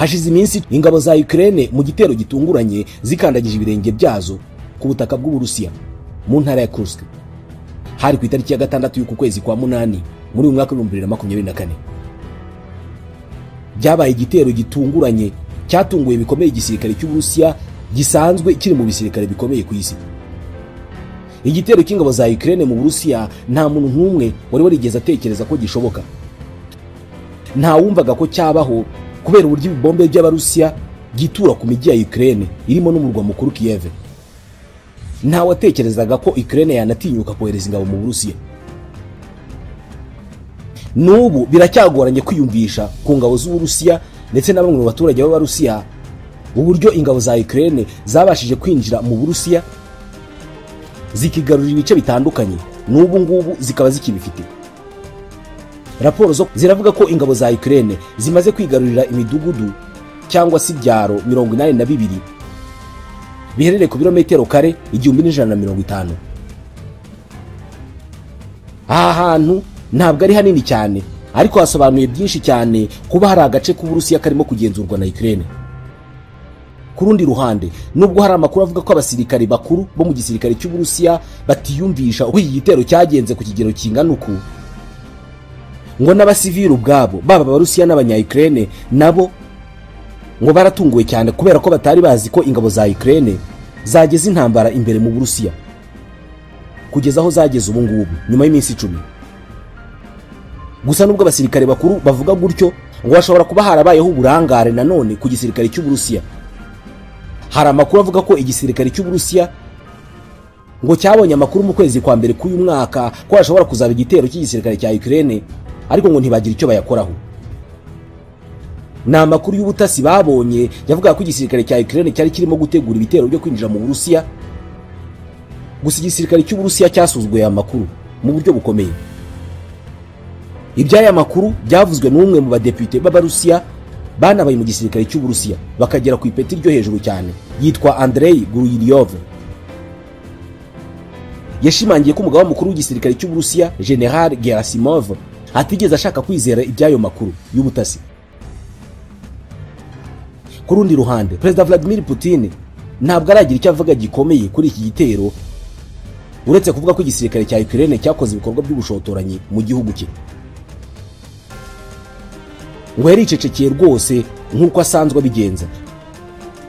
Hashize iminsi ingabo za Ukraine mu gitero gitunguranye zikandagije ibirenge byazo ku butaka bw'Uburusiya mu ntara ya Kursk. Hari ku itariki ya 6 y'uku kwezi kwa 8 muri uyu mwaka 2024. Byabaye igitero gitunguranye cyatunguye bikomeye igisirikare cy'Uburusiya gisanzwe kiri mu bisirikare bikomeye ku isi. Igitero cy'ingabo za Ukraine mu Burusiya nta muntu n'umwe wari warigeze atekereza ko gishoboka. Nta wumvaga ko cyabaho kubera uburyo ibibombe by'Abarusiya gitura ku mijyi ya Ukraine irimo n'umurwa mukuru Kiev. Nta watekerezaga ko Ukraine yanatinyuka kohereza ingabo mu Burusiya. N'ubu biracyagoranye kwiyumvisha ku ngabo z'Uburusiya ndetse na bamwe mu baturage b'Abarusiya uburyo ingabo za Ukraine zabashije kwinjira mu Burusiya zikigarurira ibice bitandukanye, n'ubu ngubu zikaba zikibifite. Raporo zo ziravuga ko ingabo za Ukraine zimaze kwigarurira imidugudu cyangwa se ibyaro 82 biherereye ku birometero kare 1150. Aha hantu ntabwo ari hanini cyane, ariko hasobanuye byinshi cyane kuba hari agace k'Uburusiya karimo kugenzurwa na Ukraine. Ku rundi ruhande, nubwo hari amakuru avuga ko abasirikare bakuru bo mu gisirikare cy'Uburusiya batiyumvisha uko iki gitero cyagenze ku kigero kingana uku, ngo n'abasivili ubwabo baba Abarusiya n'abanya-Ukraine nabo ngo baratunguwe cyane kubera ko batari bazi ko ingabo za Ukraine zageze intambara imbere mu Burusiya kugeza aho zageze ubu ngubu nyuma y'iminsi 10. Gusa nubwo abasirikare bakuru bavuga gutyo, ngo bashobora kuba harabayeho uburangare nanone ku gisirikare cy'Uburusiya. Hari amakuru avuga ko igisirikare cy'Uburusiya ngo cyabonye amakuru mu kwezi kwa mbere k'uyu mwaka ko hashobora kuzaba igitero cy'igisirikare cya Ukraine, ariko ngo ntibagira icyo bayakoraho. Ni amakuru y'ubutasi babonye yavuga ko igisirikare cya Ukraine cyari kirimo gutegura ibitero byo kwinjira mu Burusiya. Gusa igisirikare cy'Uburusiya cyasuzuguye aya makuru mu buryo bukomeye. Iby'aya makuru byavuzwe n'umwe mu badepite b'Abarusiya banabaye mu gisirikare cy'Uburusiya bakagera ku ipeti ryo hejuru cyane, yitwa Andrei Guryov. Yashimangiye ko umugaba mukuru w'igisirikare cy'Uburusiya General Gerasimov atigeze ashaka kwizera iby'ayo makuru y'ubutasi. Ku rundi ruhande, Perezida Vladimir Putin ntabwo aragira icyo avuga gikomeye kuri iki gitero, uretse kuvuga ko igisirikare cya Ukraine cyakoze ibikorwa by'ubushotoranyi mu gihugu cye. Ngo yaricecekeye rwose nk'uko asanzwe abigenza.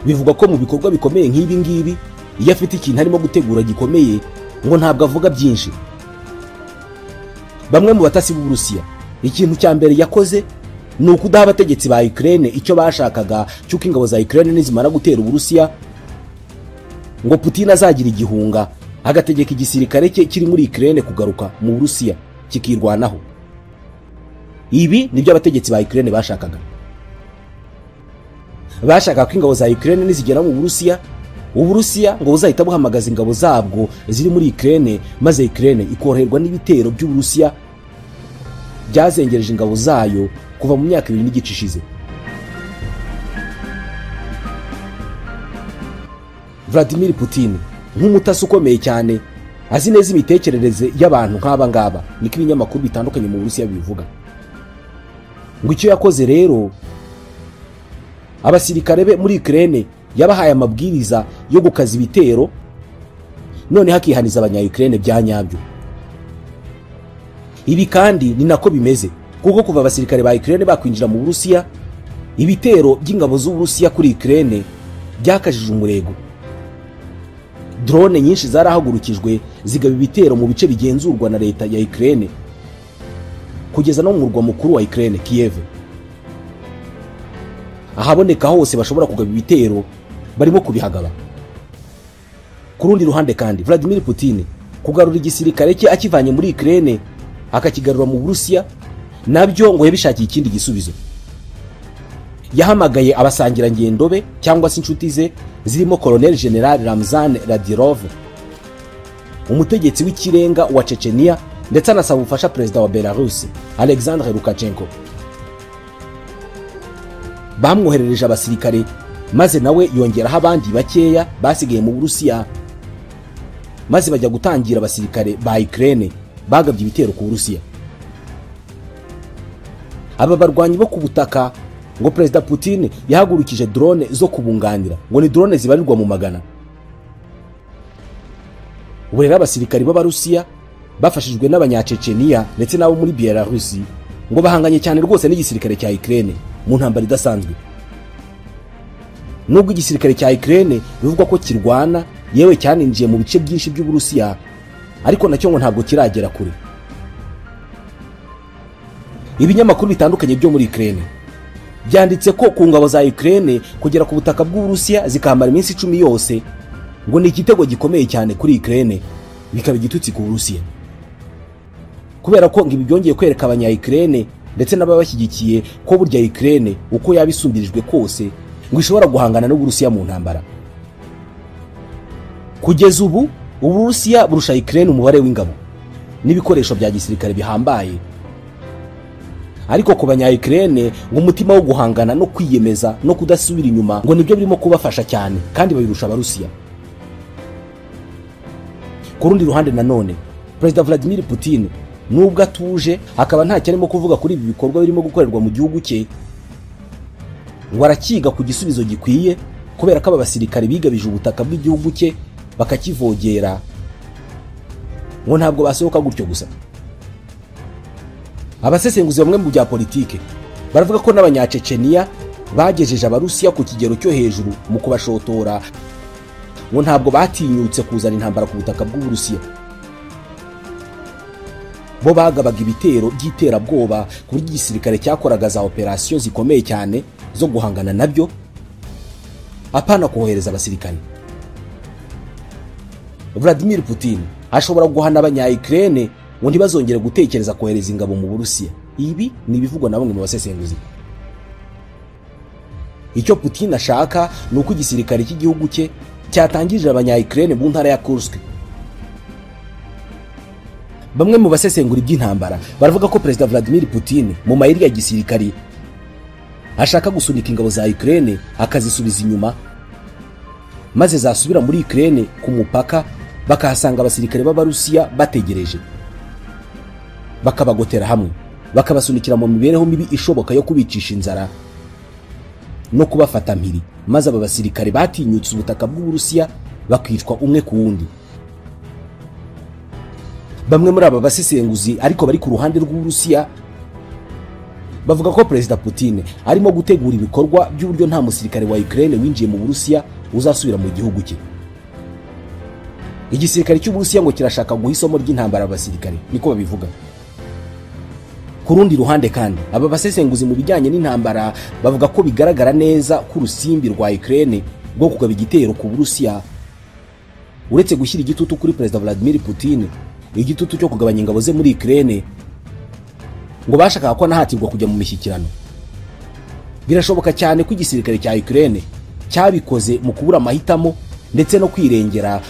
Bivugwa ko mu bikorwa bikomeye nk'ibi ngibi, iyo afite ikintu arimo gutegura gikomeye, ngo ntabwo avuga byinshi. Bamwe mu batasi b'Uburusiya, ikintu cya mbere yakoze ni ukudaha abategetsi ba Ukraine icyo bashakaga cy'uko ingabo za Ukraine nizimara gutera Uburusiya ngo Putin azagira igihunga agategeka igisirikare cye kiri muri Ukraine kugaruka mu Burusiya kikirwanaho. Ibi nibyo abategetsi ba Ukraine bashakaga. Bashakaga ko ingabo za Ukraine nizigera mu Burusiya, Uburusiya ngo buzahita buhamagaza ingabo zabwo ziri muri Ukraine, maze Ukraine ikoroherwa n'ibitero by'Uburusiya byazengereje ingabo zayo kuva mu myaka 2 n'igice ishize. Vladimir Putin nk'umutasi ukomeye cyane azi neza imitekerereze y'abantu nk'aba ngaba, niko ibinyamakuru bitandukanye mu Burusiya bivuga. Ngo icyo yakoze rero, abasirikare be muri Ukraine yabahaye amabwiriza yo gukaza ibitero, none hakihaniza abanya-Ukraine bya nyabyo. Ibi kandi ni nako bimeze, kuko kuva abasirikare ba Ukraine bakwinjira mu Burusiya, ibitero by'ingabo z'Uburusiya kuri Ukraine byakajije umurego. Drone nyinshi zarahagurukijwe zigaba ibitero mu bice bigenzurwa na leta ya Ukraine kugeza no mu murwa mukuru wa Ukraine Kiev. Ahaboneka hose bashobora kugaba ibitero barimo kubihagaba. Ku rundi ruhande kandi, Vladimir Putin kugarura igisirikare cye akivanye muri Ukraine akakigarura mu Burusiya nabyo ngo yabishakiye ikindi gisubizo. Yahamagaye abasangirangendo be cyangwa se inshuti ze zirimo Colonel General Ramzan Kadyrov, umutegetsi w'ikirenga wa Chechnya, ndetse anasaba ubufasha perezida wa Belarus Alexander Lukashenko. Bamwoherereje abasirikare maze nawe yongeraho abandi bakeya basigaye mu Burusiya, maze bajya gutangira abasirikare ba Ukraine bagabye ibitero ku Burusiya. Aba barwanyi bo ku butaka Ngo Perezida Putin yahagurukije drone zo kubunganira, ngo ni drone zibarirwa mu magana. Ubu rero abasirikari b'Abarusiya bafashijwe n'Abanyaceceniya ndetse n'abo muri Belarus ngo bahanganye cyane rwose n'igisirikare cya Ukraine mu ntambara idasanzwe. Nubwo igisirikare cya Ukraine bivugwa ko kirwana yewe cyaninjiye mu bice byinshi by'Uburusiya, ariko nacyo ngo ntabwo kiragera kure. Ibinyamakuru bitandukanye byo muri Ukraine byanditse ko ku ngabo za Ukraine kugera ku butaka bw'Uburusiya zikamara iminsi 10 yose ngo ni igitego gikomeye cyane kuri Ukraine, bikaba igitutsi ku Burusiya, kubera ko ngo ibi byongeye kwereka abanya Ukraine ndetse n'ababashyigikiye ko burya Ukraine uko yabisumbirijwe kose ngo ishobora guhangana n'Uburusiya mu ntambara. Kugeza ubu Uburusiya burusha Ukraine umubare w'ingabo n'ibikoresho bya gisirikare bihambaye, ariko ku banya Ukraine ngo umutima wo guhangana no kwiyemeza no kudasubira inyuma ngo nibyo birimo kubafasha cyane, kandi babirusha Abarusiya. Ku rundi ruhande nanone Perezida Vladimir Putin nubwo atuje akaba ntacyo arimo kuvuga kuri ibi bikorwa birimo gukorerwa mu gihugu cye, ngo arakiga ku gisubizo gikwiye, kubera ko aba basirikare bigabije ubutaka bw'igihugu cye bakakivogera ngo ntabwo basohoka gutyo gusa. Abasesenguzi bamwe mu bya politike baravuga ko n'Abanyaceceniya bagejeje Abarusiya ku kigero cyo hejuru mu kubashotora, ngo ntabwo batinyutse kuzana intambara ku butaka bw'Uburusiya. Bo bagabaga ibitero by'iterabwoba ku buryo igisirikare cyakoraga za operasiyo zikomeye cyane zo guhangana nabyo, apana kohereza abasirikare. Vladimir Putin ashobora guhana abanya-Ukraine ngo ntibazongere gutekereza kohereza ingabo mu Burusiya. Ibi ni ibivugwa na bamwe mu basesenguzi. Icyo Putin ashaka ni uko igisirikare cy'igihugu cye cyatangije abanya-Ukraine mu ntara ya Kursk. Bamwe mu basesengura iby'intambara baravuga ko Perezida Vladimir Putin mu mayeri ya gisirikari ashaka gusunika ingabo za Ukraine akazisubiza inyuma, maze zasubira muri Ukraine ku mupaka bakahasanga abasirikare b'Abarusiya bategereje, bakabagotera hamwe, bakabasunikira mu mibereho mibi ishoboka yo kubicisha inzara no kubafata mpiri, maze aba basirikare batinyutse ubutaka bw'Uburusiya bakicwa umwe ku wundi. Bamwe muri aba basesenguzi ariko bari ku ruhande rw'Uburusiya bavuga ko Perezida Putin arimo gutegura ibikorwa by'uburyo nta musirikare wa Ukraine winjiye mu Burusiya uzasubira mu gihugu cye. Igisirikare cy'Uburusiya ngo kirashaka guha isomo ry'intambara abasirikare, niko babivuga. Ku rundi ruhande kandi aba basesenguzi mu bijyanye n'intambara bavuga ko bigaragara neza ko urusimbi rwa Ukraine rwo kugaba igitero ku Burusiya, uretse gushyira igitutu kuri Perezida Vladimir Putin, igitutu cyo kugabanya ingabo ze muri Ukraine, ngo bashakaga ko anahatirwa kujya mu mishyikirano. Birashoboka cyane ko igisirikare cya Ukraine cyabikoze mu kubura amahitamo ndetse no kwirengera,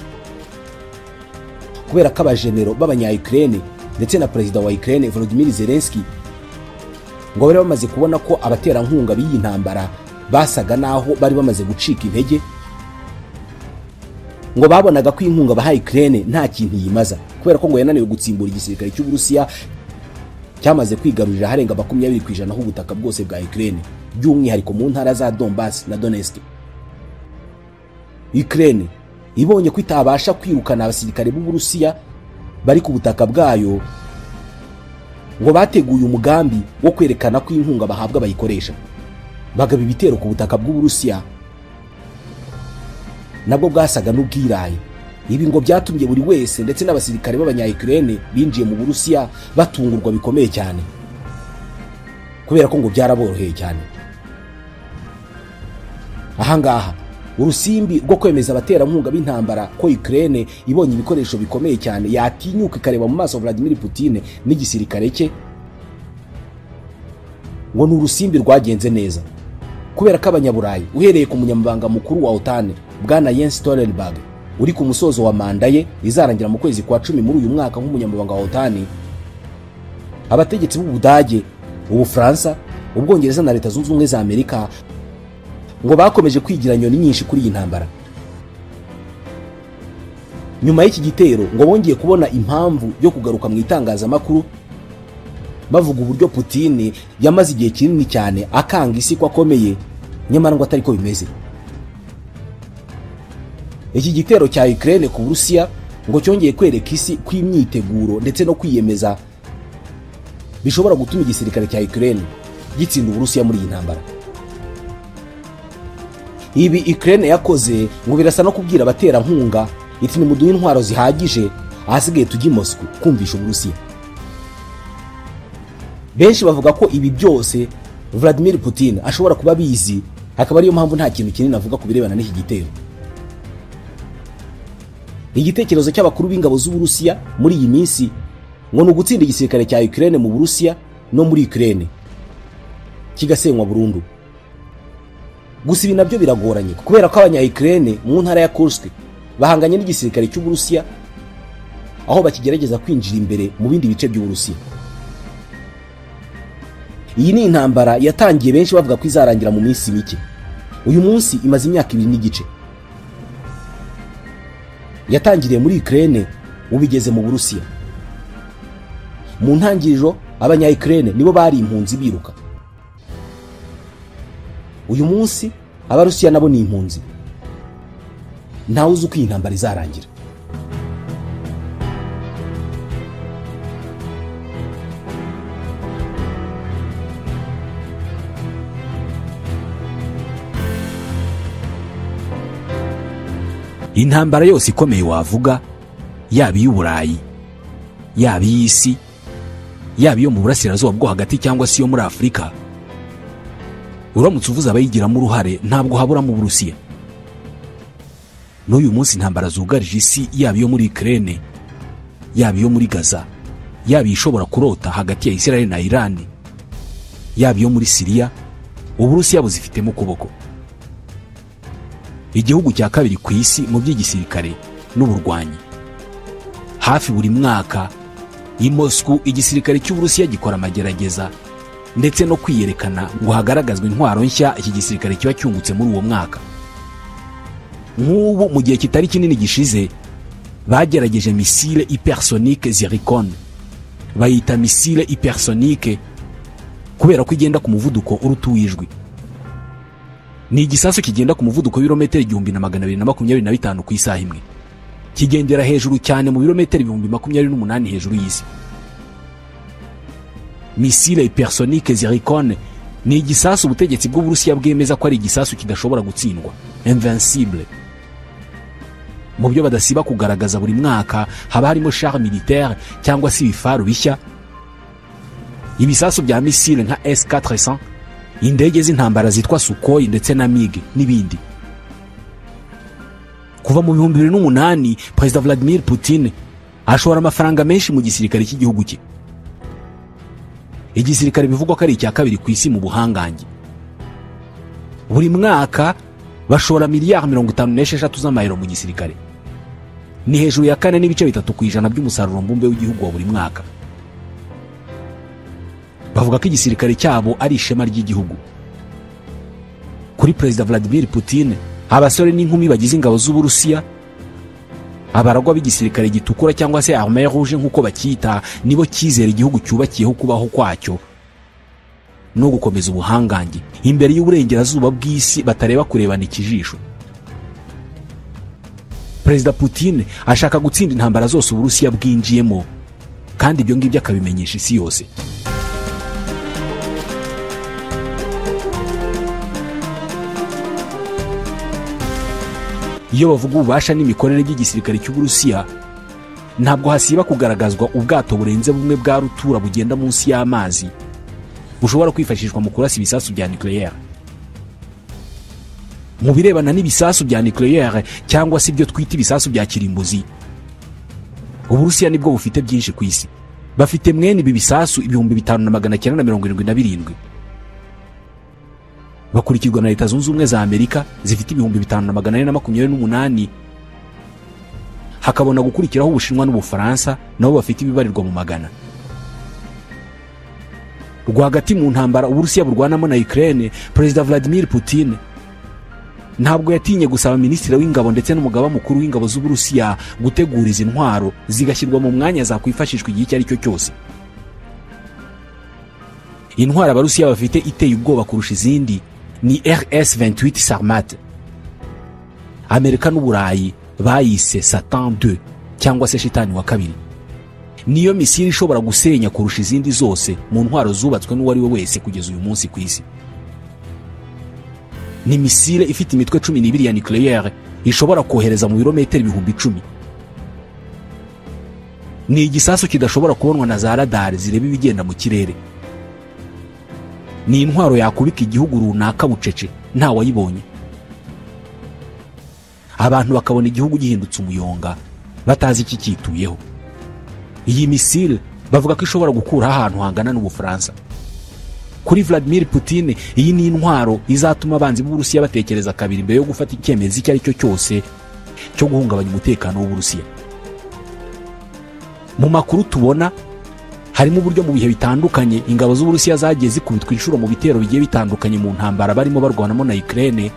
kubera ko abajenero b'abanya Ukraine ndetse na Perezida wa Ukraine Volodymyr Zelensky ngo bari bamaze kubona ko abaterankunga b'iyi ntambara basaga naho bari bamaze gucika intege, ngo babonaga ko inkunga baha Ukraine nta kintu yimaza, kubera ko ngo yananiwe gutsimbura igisirikare cy'Uburusiya cyamaze kwigarurira harenga 20% h'ubutaka bwose bwa Ukraine, by'umwihariko mu ntara za Donbass na Donetsk. Ukraine ibonye ko itabasha kwirukana abasirikare b'Uburusiya bari ku butaka bwayo, ngo bateguye umugambi wo kwerekana ko inkunga bahabwa bayikoresha, bagaba ibitero ku butaka bw'Uburusiya nabwo bwasaga n'ubwiraye. Ibi ngo byatumye buri wese ndetse n'abasirikare b'abanya Ukraine binjiye mu Burusiya batungurwa bikomeye cyane, kubera ko ngo byaraboroheye cyane. Ahangaha urusimbi rwo kwemeza abaterankunga b'intambara ko Ukraine ibonye ibikoresho bikomeye cyane yatinyuka ikareba mu maso Vladimir Putin n'igisirikare cye, ngo ni urusimbi rwagenze neza, kubera ko abanyaburayi uhereye ku munyamabanga mukuru wa OTAN Bwana Jens Stoltenberg uri ku musozo wa manda ye izarangira mu kwezi kwa 10 muri uyu mwaka nk'umunyamabanga wa OTAN, abategetsi b'Ubudage, Ubufaransa, Ubwongereza na Leta Zunze Ubumwe za Amerika ngo bakomeje kwigira nyoni nyinshi kuri iyi ntambara. Nyuma y'iki gitero ngo bongeye kubona impamvu yo kugaruka mu itangazamakuru bavuga uburyo Putin yamaze igihe kinini cyane akanga isi ko akomeye, nyamara ngo atari ko bimeze. Iki gitero cya Ukraine ku Burusiya ngo cyongeye kwereka isi ko imyiteguro ndetse no kwiyemeza bishobora gutuma igisirikare cya Ukraine gitsinda Uburusiya muri iyi ntambara. Ibi Ukraine yakoze ngo birasa no kubwira abaterankunga iti nimuduhe intwaro zihagije, ahasigaye tujye i Moscow kumvisha Uburusiya. Benshi bavuga ko ibi byose Vladimir Putin ashobora kuba abizi, akaba ariyo mpamvu nta kintu kinini avuga ku birebana n'iki gitero. Igitekerezo cy'abakuru b'ingabo z'Uburusiya muri iyi minsi ngo ni ugutsinda igisirikare cya Ukraine mu Burusiya no muri Ukraine kigasenywa burundu. Gusa ibi nabyo biragoranye kubera ko abanya Ukraine mu ntara ya Kursk bahanganye n'igisirikare cy'Uburusiya, aho bakigerageza kwinjira imbere mu bindi bice by'Uburusiya. Iyi ni intambara yatangiye benshi bavuga ko izarangira mu minsi mike. Uyu munsi imaze imyaka 2.5. Yatangiriye muri Ukraine, ubigeze mu Burusiya. Mu ntangiriro abanya Ukraine nibo bari impunzi biruka. Uyu munsi Abarusiya nabo ni impunzi. Ntawe uzi uko iyi ntambara izarangira. Intambara yose ikomeye wavuga, yaba iy'Uburayi, yaba iy'isi, yaba iyo mu burasirazuba bwo hagati cyangwa se iyo muri Afurika, uramutse uvuze abayigiramo uruhare ntabwo habura mu Burusiya. N'uyu munsi intambara zugarije isi, yaba iyo muri Ukraine, yaba iyo muri Gaza, yaba ishobora kurota hagati ya Israel na Iran, yaba iyo muri Syria, Uburusiya buzifitemo ukuboko. Igihugu cya kabiri ku isi mu by'igisirikare n'uburwanyi. Hafi buri mwaka i Moscow igisirikare cy'Uburusiya gikora amagerageza ndetse no kwiyerekana ngo hagaragazwe intwaro nshya iki gisirikare kiba cyungutse muri uwo mwaka. Nk'ubu mu gihe kitari kinini gishize bagerageje missile hypersonique Zircon. Bayita missile hypersonique kubera ko igenda ku muvuduko uruta uw'ijwi. Ni igisasu kigenda ku muvuduko w'ibirometero 1225 ku isaha imwe. Kigendera hejuru cyane mu birometero 28,000 hejuru y'isi. Missile hypersonique Zircon ni igisasu ubutegetsi bw'Uburusiya bwemeza ko ari igisasu kidashobora gutsindwa, invincible. Mu byo badasiba kugaragaza buri mwaka haba harimo char militaire cyangwa se ibifaru bishya, ibisasu bya missile nka S-400, indege z'intambara zitwa Sukhoi ndetse na MiG n'ibindi. Kuva mu 2008 Perezida Vladimir Putin ashora amafaranga menshi mu gisirikare cy'igihugu cye. Igisirikare bivugwa ko ari icya kabiri ku isi mu buhangange. Buri mwaka bashora miliyari 56 z'amayero mu gisirikare. Ni hejuru ya 4.3% by'umusaruro mbumbe w'igihugu wa buri mwaka. Bavuga ko igisirikare cyabo ari ishema ry'igihugu. Kuri Perezida Vladimir Putin, abasore n'inkumi bagize ingabo z'Uburusiya, abaragwa b'igisirikare gitukura cyangwa se armée rouge nk'uko bakita, nibo cyizere igihugu cyubakiyeho kubaho kwacyo no gukomeza ubuhangange imbere y'uburengerazuba bw'isi batareba kurebana ikijisho. Perezida Putin ashaka gutsinda intambara zose Uburusiya bwinjiyemo, kandi ibyo ngibyo akabimenyesha isi yose. Iyo bavuga ububasha n'imikorere by'igisirikare cy'Uburusiya, ntabwo hasiba kugaragazwa ubwato burenze bumwe bwa rutura bugenda munsi y'amazi bushobora kwifashishwa mu kurasa ibisasu bya nucléaire. Mu birebana n'ibisasu bya nucléaire cyangwa se ibyo twita ibisasu bya kirimbuzi, Uburusiya nibwo bufite byinshi ku isi. Bafite mwene ibi bisasu 5977. Bakurikirwa na Leta Zunze Ubumwe za Amerika zifite 5428, hakabona gukurikiraho Ubushinwa n'Ubufaransa nabo bafite ibibarirwa mu magana. Rwagati mu ntambara Uburusiya burwanamo na Ukraine, Perezida Vladimir Putin ntabwo yatinye gusaba minisitiri w'ingabo ndetse n'umugaba mukuru w'ingabo z'Uburusiya gutegura izi ntwaro zigashyirwa mu mwanya zakwifashishwa igihe icyo ari cyo cyose. Intwaro Abarusiya bafite iteye ubwoba kurusha izindi ni RS-28 Sarmat. Amerika n'Uburayi bayise Satan 2 cyangwa se shitani wa kabiri. Niyo misiri ishobora gusenya kurusha izindi zose mu ntwaro zubatswe n'uwari we wese kugeza uyu munsi ku isi. Ni misile ifite imitwe 12 ya nucléaire ishobora kohereza mu birometero 10,000. Ni igisasu kidashobora kubonwa na za radar zireba ibigenda mu kirere. Ni intwaro yakubika igihugu runaka bucece nta wayibonye. Abantu bakabona igihugu gihindutse umuyonga batazi iki cyituyeho. Iyi misile bavuga ko ishobora gukura ahantu hangana n'Ubufaransa. Kuri Vladimir Putin iyi ni intwaro izatuma abanzi b'Uburusiya batekereza kabiri mbere yo gufata icyemezo icyo ari cyo cyose cyo guhungabanya umutekano w'Uburusiya. Mu makuru tubona harimo uburyo mu bihe bitandukanye ingabo z'Uburusiya zagiye zikubitwa inshuro mu bitero bigiye bitandukanye mu ntambara barimo barwanamo na Ukraine.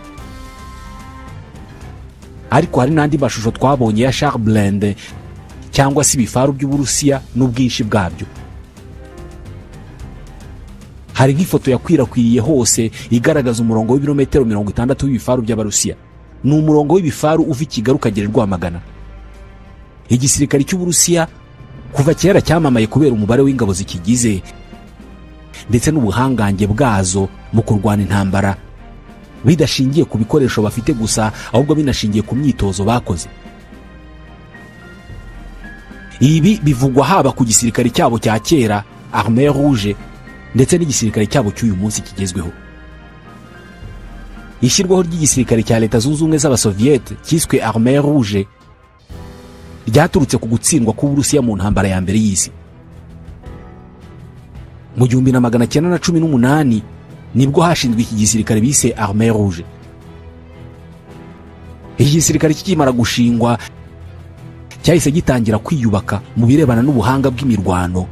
Ariko hari n'andi mashusho twabonye ya char blindé cyangwa se ibifaru by'Uburusiya n'ubwinshi bwabyo. Hari nk'ifoto yakwirakwiriye hose igaragaza umurongo w'ibirometero 60 w'ibifaru by'Abarusiya. Ni umurongo w'ibifaru uva i Kigali ukagera Rwamagana. Igisirikare cy'Uburusiya kuva kera cyamamaye kubera umubare w'ingabo zikigize ndetse n'ubuhangange bwazo mu kurwana intambara, bidashingiye ku bikoresho bafite gusa ahubwo binashingiye ku myitozo bakoze. Ibi bivugwa haba ku gisirikare cyabo cya kera Armée Rouge ndetse n'igisirikare cyabo cy'uyu munsi kigezweho. Ishyirwaho ry'igisirikare cya Leta Zunze Ubumwe z'Abasoviete cyiswe Armée Rouge ryaturutse ku gutsindwa k'Uburusiya mu ntambara ya mbere y'isi. Mu 1918 nibwo hashinzwe iki gisirikare bise Armée Rouge. Iki gisirikare kikimara gushingwa cyahise gitangira kwiyubaka mu birebana n'ubuhanga bw'imirwano,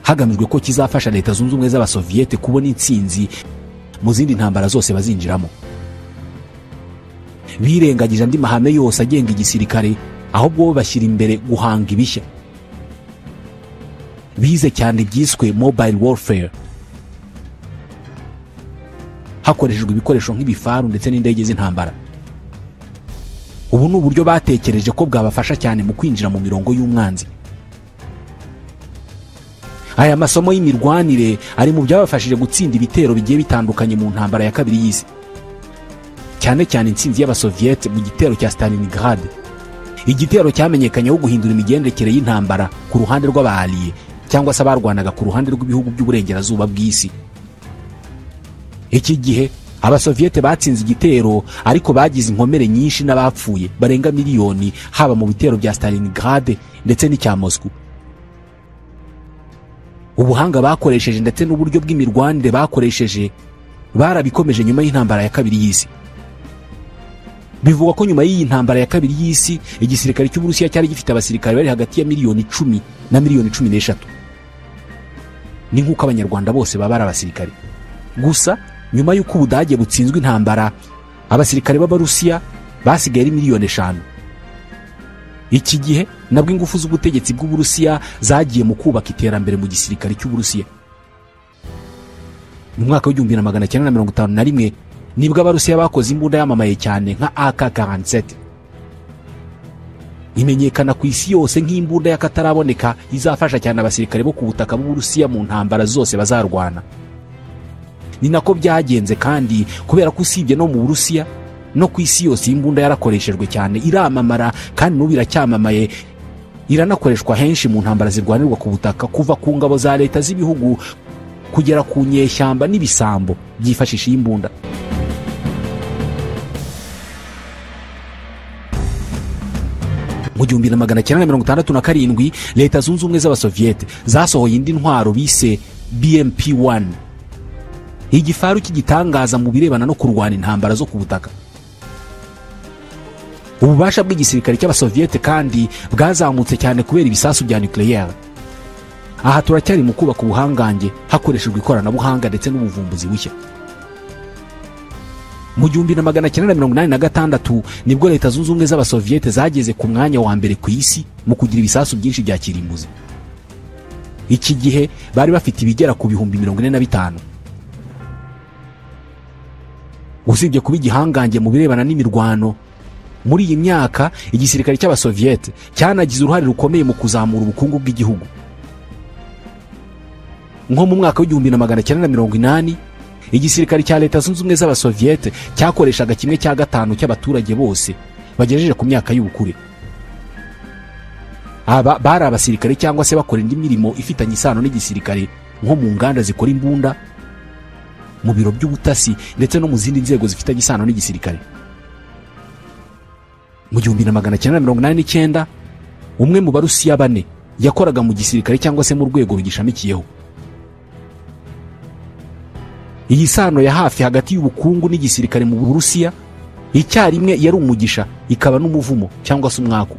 hagamijwe ko kizafasha Leta Zunze Ubumwe z'Abasoviete kubona intsinzi mu zindi ntambara zose bazinjiramo. Birengagije andi mahame yose agenga igisirikare, ahubwo bo bashyira imbere guhanga ibishya. Bize cyane byiswe mobile warfare, hakoreshejwe ibikoresho nk'ibifaru ndetse n'indege z'intambara. Ubu ni uburyo batekereje ko bwabafasha cyane mu kwinjira mu mirongo y'umwanzi. Aya masomo y'imirwanire ari mu byabafashije gutsinda ibitero bigiye bitandukanye mu ntambara ya kabiri y'isi, cyane cyane intsinzi y'Abasoviete mu gitero cya Stalingrad, igitero cyamenyekanyeho guhindura imigendekere y'intambara ku ruhande rw'Abahaliye cyangwa se abarwanaga ku ruhande rw'ibihugu by'uburengerazuba bw'isi. Iki gihe Abasoviete batsinze igitero, ariko bagize inkomere nyinshi n'abapfuye barenga miliyoni, haba mu bitero bya Stalingrad ndetse n'icya Moscow. Ubuhanga bakoresheje ndetse n'uburyo bw'imirwanire bakoresheje barabikomeje nyuma y'intambara ya kabiri y'isi. Bivugwa ko nyuma y'iyi ntambara ya kabiri y'isi igisirikare cy'Uburusiya cyari gifite abasirikare bari hagati ya miliyoni 10 na miliyoni 13. Ni nk'uko Abanyarwanda bose baba ari abasirikare. Gusa nyuma y'uko Ubudage butsinzwe intambara, abasirikare b'Abarusiya basigaye ari miliyoni 5. Iki gihe nabwo ingufu z'ubutegetsi bw'Uburusiya zagiye mu kubaka iterambere mu gisirikare cy'Uburusiya. Mu mwaka wa 1951 nibwo Abarusiya bakoze imbunda yamamaye cyane nka AK-47, imenyekana ku isi yose nk'imbunda y'akataraboneka izafasha cyane abasirikare bo ku butaka bw'Uburusiya mu ntambara zose bazarwana. Ni nako byagenze kandi kubera ko usibye no mu Burusiya no ku isi yose imbunda yarakoreshejwe cyane, iramamara kandi n'ubu iracyamamaye, iranakoreshwa henshi mu ntambara zirwanirwa ku butaka, kuva ku ngabo za leta z'ibihugu kugera ku nyeshyamba n'ibisambo byifashisha imbunda. Mu 1967 Leta Zunze Ubumwe z'Abasoviete zasohoye indi ntwaro bise BMP-1, igifaru cy'igitangaza mu birebana no kurwana intambara zo ku butaka. Ububasha bw'igisirikare cy'Abasoviete kandi bwazamutse cyane kubera ibisasu bya nucléaire. Aha turacyari mu kubaka ubuhangange hakoreshejwe ikoranabuhanga ndetse n'ubuvumbuzi bushya. Mu 1986 nibwo Leta Zunze Ubumwe z'Abasoviete zageze ku mwanya wa mbere ku isi mu kugira ibisasu byinshi bya kirimbuzi. Iki gihe bari bafite ibigera ku 45,000. Usibye kuba igihangange mu birebana n'imirwano, muri iyi myaka igisirikare cy'Abasoviet cyanagize uruhare rukomeye mu kuzamura ubukungu bw'igihugu. Nko mu mwaka w'1980 igisirikare cya Leta Zunze Ubumwe z'Abasoviet cyakoreshaga 1/5 cy'abaturage bose bagejeje ku myaka y'ubukure. Aba bari abasirikare cyangwa se bakora indi mirimo ifitanye isano n'igisirikare, nko mu nganda zikora imbunda, mu biro by'ubutasi ndetse no mu zindi nzego zifitanye isano n'igisirikare. Mu 1989 umwe mu Barusiya bane yakoraga mu gisirikare cyangwa se mu rwego rugishamikiyeho. Iyi sano ya hafi hagati y'ubukungu n'igisirikare mu Burusiya icyarimwe yari umugisha ikaba n'umuvumo cyangwa se umwaku.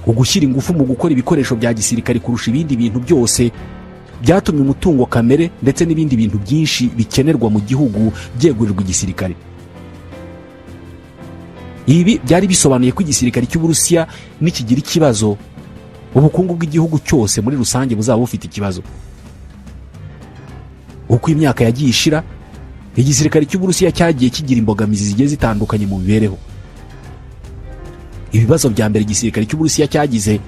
Ugushyira ingufu mu gukora ibikoresho bya gisirikare kurusha ibindi bintu byose byatumye umutungo kamere ndetse n'ibindi bintu byinshi bikenerwa mu gihugu byegurirwa igisirikare. Ibi byari bisobanuye ko igisirikare cy'Uburusiya nikigira ikibazo, ubukungu bw'igihugu cyose muri rusange buzaba bufite ikibazo. Uko imyaka yagiye ishira, igisirikare cy'Uburusiya cyagiye kigira imbogamizi zigiye zitandukanye mu mibereho. Ibibazo bya mbere igisirikare cy'Uburusiya cyagize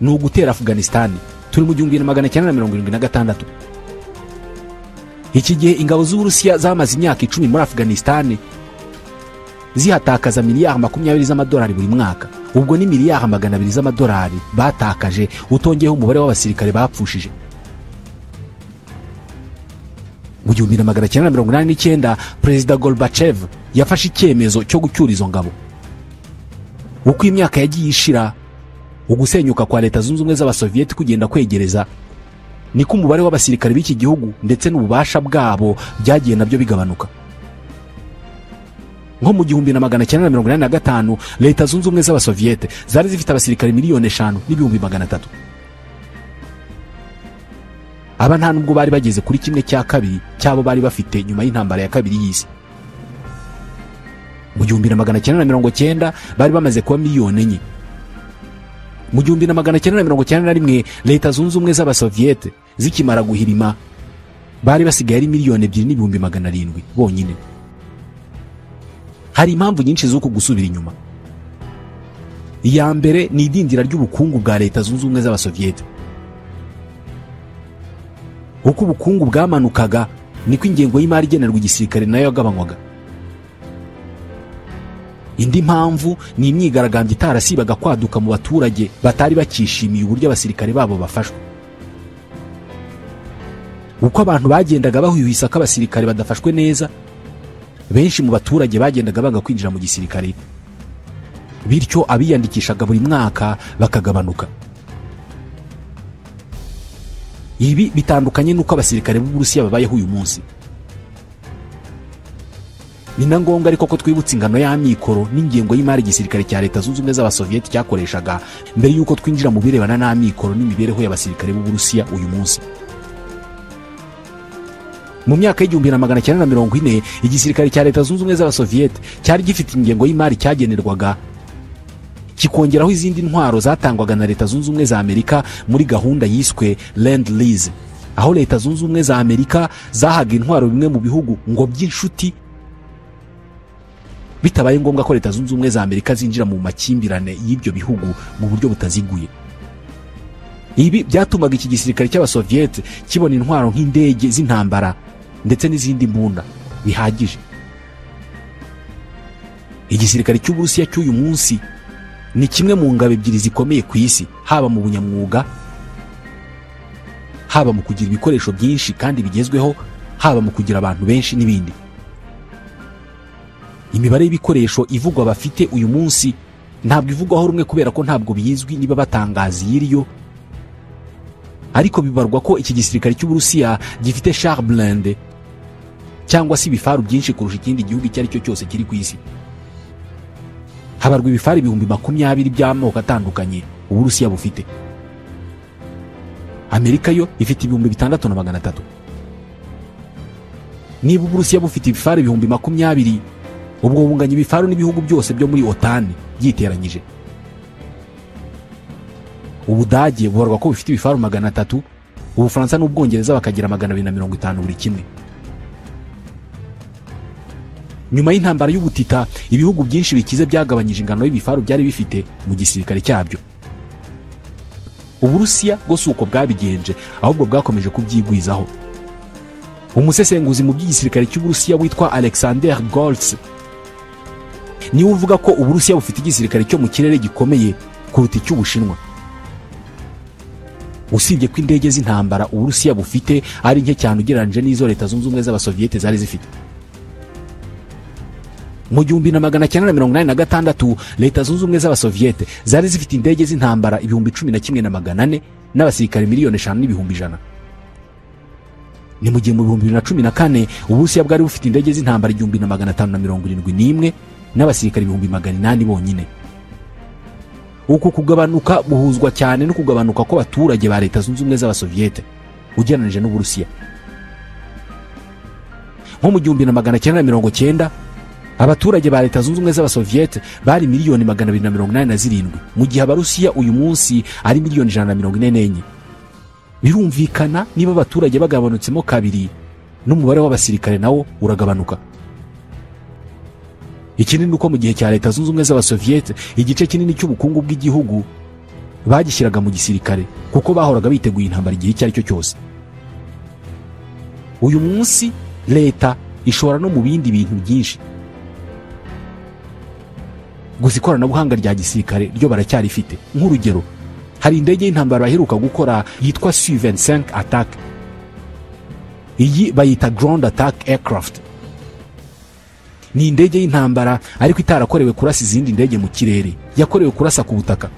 ni ugutera Afghanistan. Turi mu 1976. Iki gihe ingabo z'Uburusiya zamaze imyaka 10 muri Afghanistan zihatakaza miliyari 20 z'amadolari buri mwaka. Ubwo ni miliyari 200 z'amadolari batakaje, utongeyeho umubare w'abasirikare bapfushije. Mu 1989 Perezida Gorbachev yafashe icyemezo cyo gucyura izo ngabo. Uko imyaka yagiye ishira, ugusenyuka kwa Leta Zunze Ubumwe z'Abasoviet kugenda kwegereza, niko umubare w'abasirikare b'iki gihugu ndetse n'ububasha bwabo byagiye nabyo bigabanuka. Nko mu 1985 Leta Zunze Ubumwe z'Abasoviet zari zifite abasirikare 5,300,000. Aba nta nubwo bari bageze kuri 1/2 cyabo bari bafite nyuma y'intambara ya kabiri y'isi. Mu 1990 bari bamaze kuba 4,000,000. Mu 1991 Leta Zunze Ubumwe z'Abasoviet zikimara guhirima bari basigaye ari 2,700,000 bonyine. Hari impamvu nyinshi z'uko gusubira inyuma. Iya mbere ni idindira ry'ubukungu bwa Leta Zunze Ubumwe z'Abasoviet. Uko ubukungu bwamanukaga niko ingengo y'imari igenerwa igisirikare nayo yagabanywaga. Indi mpamvu ni imyigaragambyo itarasibaga kwaduka mu baturage batari bakishimiye uburyo abasirikare babo bafashwe. Uko abantu bagendaga bahuhisa ko abasirikare badafashwe neza, benshi mu baturage bagendaga banga kwinjira mu gisirikare, bityo abiyandikishaga buri mwaka bakagabanuka. Ibi bitandukanye n'uko abasirikare b'Uburusiya babayeho uyu munsi. Ni na ngombwa ariko ko twibutsa ingano y'amikoro n'ingengo y'imari igisirikare cya Leta Zunze Ubumwe z'Abasoviet cyakoreshaga mbere y'uko twinjira mu birebana n'amikoro n'imibereho y'abasirikare b'Uburusiya uyu munsi. Mu myaka y'1940 igisirikare cya Leta Zunze Ubumwe z'Abasoviet cyari gifite ingengo y'imari cyagenerwaga, kikongeraho izindi ntwaro zatangwaga na Leta Zunze Ubumwe za Amerika muri gahunda yiswe Lend Lease, aho Leta Zunze Ubumwe za Amerika zahaga intwaro bimwe mu bihugu ngo by'inshuti, bitabaye ngombwa ko Leta Zunze Ubumwe za Amerika zinjira mu makimbirane y'ibyo bihugu mu buryo butaziguye. Ibi byatumaga iki gisirikare cy'Abasoviet kibona intwaro nk'indege z'intambara ndetse n'izindi mbunda bihagije. Igisirikare cy'Uburusiya cy'uyu munsi ni kimwe mu ngabo ebyiri zikomeye ku isi, haba mu bunyamwuga, haba mu kugira ibikoresho byinshi kandi bigezweho, haba mu kugira abantu benshi n'ibindi. Imibare y'ibikoresho ivugwa bafite uyu munsi ntabwo ivugwaho rumwe kubera ko ntabwo bizwi niba batangaza iyiriyo, ariko bibarwa ko iki gisirikare cy'Uburusiya gifite char blindé cyangwa se ibifaru byinshi kurusha ikindi gihugu icyo ari cyo cyose kiri ku isi. Habarwa ibifaru 20,000 by'amoko atandukanye Uburusiya bufite. Amerika yo ifite 6,300. Niba Uburusiya bufite ibifaru 20,000, ubwo bunganya ibifaru n'ibihugu byose byo muri OTAN byiteranyije. Ubudage bubarwa ko bufite ibifaru 300, Ubufaransa n'Ubwongereza bakagira 250 buri kimwe. Nyuma y'intambara y'ubutita, ibihugu byinshi bikize byagabanyije ingano y'ibifaru byari bifite mu gisirikare cyabyo. Uburusiya bwo si uko bwabigenje, ahubwo bwakomeje kubyigwizaho. Umusesenguzi mu by'igisirikare cy'Uburusiya witwa Alexander Goltz niwe uvuga ko Uburusiya bufite igisirikare cyo mu kirere gikomeye kuruta icy'Ubushinwa. Usibye ko indege z'intambara Uburusiya bufite ari nke cyane ugereranyije n'izo Leta Zunze Ubumwe z'Abasoviyete zari zifite. Mu 1986 Leta Zunze Ubumwe z'Abasoviyete zari zifite indege z'intambara 11,400 n'abasirikare 5,100,000. Ni mu gihe mu 2014 Uburusiya bwari bufite indege z'intambara 1571 n'abasirikare 800,000 bonyine. Uku kugabanuka buhuzwa cyane no kugabanuka kw'abaturage ba Leta Zunze Ubumwe z'Abasoviyete ugereranije n'Uburusiya. Nko mu 1990 abaturage ba Leta Zunze Ubumwe z'Abasoviyete bari 287,000,000, mu gihe Abarusiya uyu munsi ari 144,000,000. Birumvikana niba abaturage bagabanutsemo kabiri, n'umubare w'abasirikare nawo uragabanuka. Ikindi ni uko mu gihe cya Leta Zunze Ubumwe z'Abasoviyete igice kinini cy'ubukungu bw'igihugu bagishyiraga mu gisirikare, kuko bahoraga biteguye intambara igihe icyo ari cyo cyose. Uyu munsi leta ishora no mu bindi bintu byinshi, gusa ikoranabuhanga rya gisirikare ryo baracyarifite. Nk'urugero, hari indege y'intambara baheruka gukora yitwa Su-25 Attack. Iyi bayita Ground Attack Aircraft. Ni indege y'intambara ariko itarakorewe kurasa izindi ndege mu kirere, yakorewe kurasa ku butaka.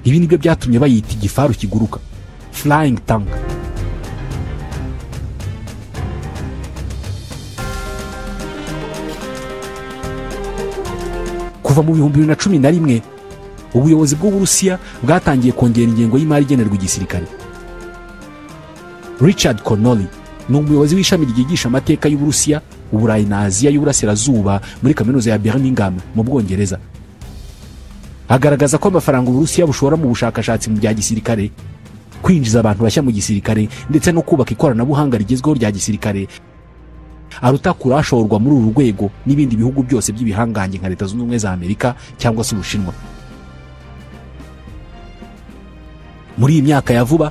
Ibi nibyo byatumye bayita igifaru kiguruka, flying tank. Kuva mu 2011 ubuyobozi bw'Uburusiya bwatangiye kongera ingengo y'imari igenerwa igisirikare. Richard Connolly ni umuyobozi w'ishami ryigisha amateka y'Uburusiya, Uburayi na Aziya y'Uburasirazuba muri kaminuza ya Birmingham mu Bwongereza. Agaragaza ko amafaranga Uburusiya bushora mu bushakashatsi mu bya gisirikare, kwinjiza abantu bashya mu gisirikare ndetse no kubaka ikoranabuhanga rigezweho rya gisirikare aruta kurashorwa muri uru rwego n'ibindi bihugu byose by'ibihangange nka Leta Zunze Ubumwe za Amerika cyangwa se Ubushinwa. Muri iyi myaka ya vuba,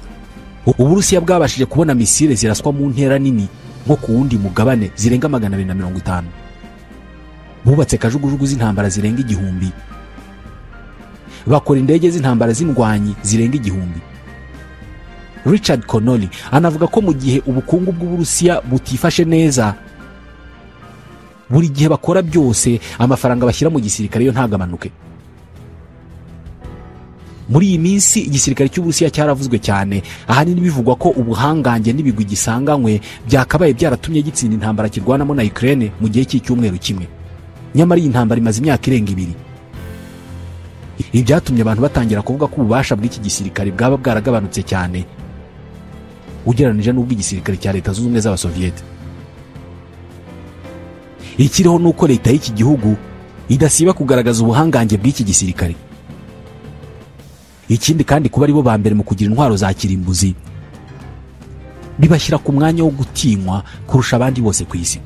Uburusiya bwabashije kubona misile ziraswa mu ntera nini nko ku wundi mugabane zirenga 250. Bubatse kajugujugu z'intambara zirenga 1000. Bakora indege z'intambara z'indwanyi zirenga 1000. Richard Connolly anavuga ko mu gihe ubukungu bw'Uburusiya butifashe neza, buri gihe bakora byose amafaranga bashyira mu gisirikare yo ntagabanuke. Muri iyi minsi igisirikare cy'Uburusiya cyaravuzwe cyane, ahanini bivugwa ko ubuhangange n'ibigwi gisanganywe byakabaye byaratumye gitsinda intambara kirwanamo na Ukraine mu gihe cy'icyumweru kimwe. Nyamara iyi ntambara imaze imyaka irenga 2. Ibi byatumye abantu batangira kuvuga ko ububasha bw'iki gisirikare bwaba bwaragabanutse cyane ugereranije n'ubw'igisirikare cya Leta Zunze Ubumwe z'Abasoviyete. Ikiriho nuko leta y'iki gihugu idasiba kugaragaza ubuhangange bw'iki gisirikare. Ikindi kandi kuba aribo ba mbere mu kugira intwaro za kirimbuzi bibashyira ku mwanya wo gutinywa kurusha abandi bose ku isi.